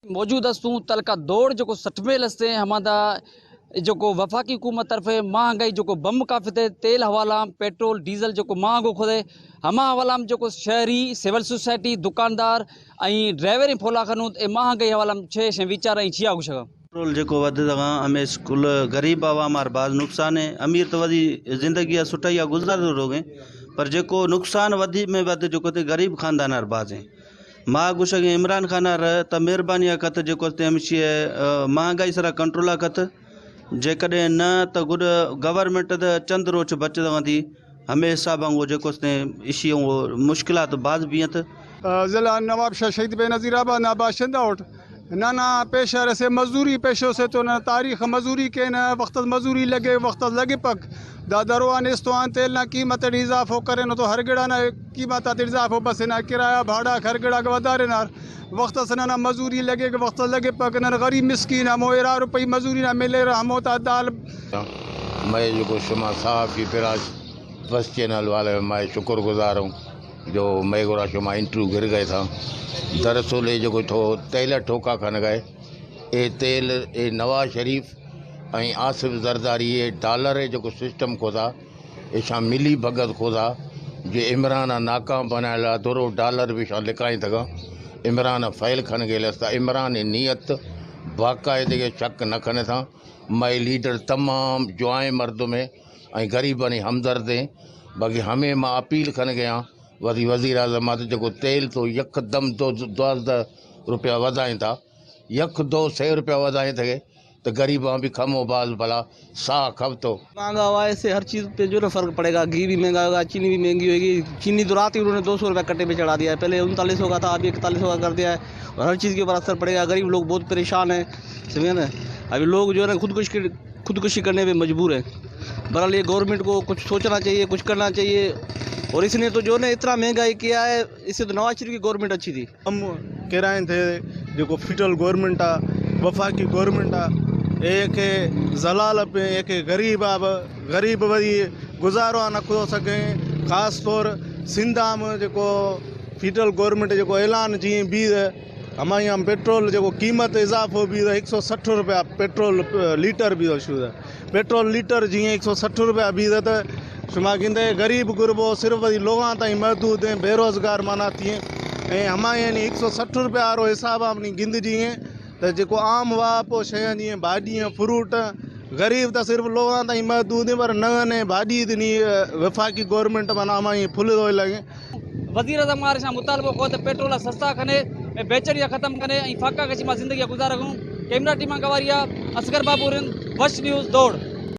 موجود ہستوں، تعلقہ دوڑ جکو سٹمیل ہستے، ہمادا جکو وفاقی حکومت طرف مہنگائی جکو بم کافت ہے، تیل حوالہ، پیٹرول، ڈیزل جکو مہنگو کھدے، ہما حوالہ ہم جکو شہری، سول سوسائٹی، دکاندار، ائیں ڈرائیوریں پھولا خنوت اے مہنگائی حوالہ ہم چھ شیں ویچار ائیں چیا گوشگا۔ پیٹرول جکو ودھتگاں، ہمے کل غریب عوام آر باز نقصان ہے۔ امیر تو ودی زندگی سٹھائی گزار روگیں، پر جکو نقصان ودی میں ود جکو تے غریب خاندان آر باز ہیں۔ ما گوشگ عمران خان ء را تا مہربانی ء کت جیکو استیں ہمشی ء، ء، مہنگائی سرا کنٹرول ء کت، جے کڈیں نہ تا گڈ گورنمنٹ ء چند روچ بچتگاں دی ہمے حساب ء جیکو استیں اشی ء مشکلات باز بینت۔ ضلع نواب شاہ شہید بے نظیر آباد نا باشندہ اٹ۔ ننا پیشہ رسے مزدوری پیشو سے تو ننا تاریخ مزدوری کے نہ وقت مزدوری لگے وقت لگے پک۔ دا درو آن استو آن تیل نا قیمت اٹی اضافو کرینو تو ہر گڑا نا قیمت آتے اضافو بسینا، کرایہ بھاڑا ہر گڑا کہ ودارینار۔ وخت اس ننا مزوری لگے کہ وخت لگے پک نن غریب مسکین ہمو ارا روپئی مزوری نا ملے رہا ہمو تا دال۔ میں جو کو شما صحافی پراش بس چینل والے میں شکر گزار ہوں جو میں گورا شما انٹرویو گر گئے تھا۔ دراصل یہ جو کو تھو تیل ٹھوکا کھن گئے، اے تیل اے نواز شریف ائیں آصف زرداری اے ڈالر اے جو کو سسٹم کو تھا، ایشاں ملی بھگت کھودا جو عمران ء ناکام بنائے لا درو ڈالر بھی شاں لکائیں تگا۔ عمران ء فائل کھن گے لستا عمران ء نیت باقاعدگی شک نہ کھنے تھا۔ مئے لیڈر تمام جوائیں مردم ہیں، ائیں غریبانی ہمدرد ہیں، باقی ہمیں ما اپیل کھن گے ہاں وزی وزیر اعظم آتے جو کو تیل تو یک دم دو دوازدہ روپیہ ودائیں تھا، یک دو سے روپیہ ودائیں تھے۔ تو غریباں بھی کم و باز بھلا ساہ کھپتو۔ مہنگا ہوا ہے، اس سے ہر چیز پہ جو ہے نا فرق پڑے گا۔ گھی بھی مہنگا ہوگا، چینی بھی مہنگی ہوگی۔ چینی تو رات ہی انہوں نے دو سو روپے کٹے پہ چڑھا دیا ہے، پہلے انتالیس سو کا تھا، ابھی اکتالیس سو کا کر دیا ہے، اور ہر چیز کے اوپر اثر پڑے گا۔ غریب لوگ بہت پریشان ہیں، سمجھے نا؟ ابھی لوگ جو ہے نا خودکش کے، خودکشی کرنے پہ مجبور ہیں۔ بہرحال یہ گورنمنٹ کو کچھ سوچنا چاہیے، کچھ کرنا چاہیے، اور اس نے تو جو ہے نا اتنا مہنگائی کیا ہے، اس سے تو نواز شریف کی گورنمنٹ اچھی تھی۔ ہم کہہ رہے تھے جو کو فیڈرل گورنمنٹ آ، وفاقی گورنمنٹ آ، ایک زلال پہ ایک غریب آ، غریب وری گزارو نہ کھو سکیں۔ خاص طور سندھ آم جو کو فیڈرل گورنمنٹ جو کو اعلان جی بی ہمائی ہم پیٹرول جو کو قیمت اضافو بی ایک سو سٹھ روپیہ پیٹرول لیٹر بی شو۔ پیٹرول لیٹر جی ایک سو سٹھ روپیہ بیدے تو شما گندے غریب غربو صرف وتی لوگاں تائیں محدود ہیں، بے روزگار مانا تھی ہیں۔ اے ہما یعنی ایک سو سٹھ روپیہ آرو حساب اپنی گند جی ہیں۔ تو جکو عام واپ و شیاں جی ہیں، بھاجی ہیں، فروٹ ہیں، غریب تا صرف لوگاں تائیں محدود ہیں، پر نہ نے بھاجی دنی، اے، وفاقی گورنمنٹ بنا ہمائی پھل دوئے لگے۔ وزیر اعظم مارشاں مطالبو کو تے پیٹرول سستا کھنے، اے بے چڑھیا ختم کھنے، ایں فاقہ کشی ما زندگی گزارگوں۔ کیمرہ ٹیم گواریا، اصغر بابورند، وش نیوز، دوڑ۔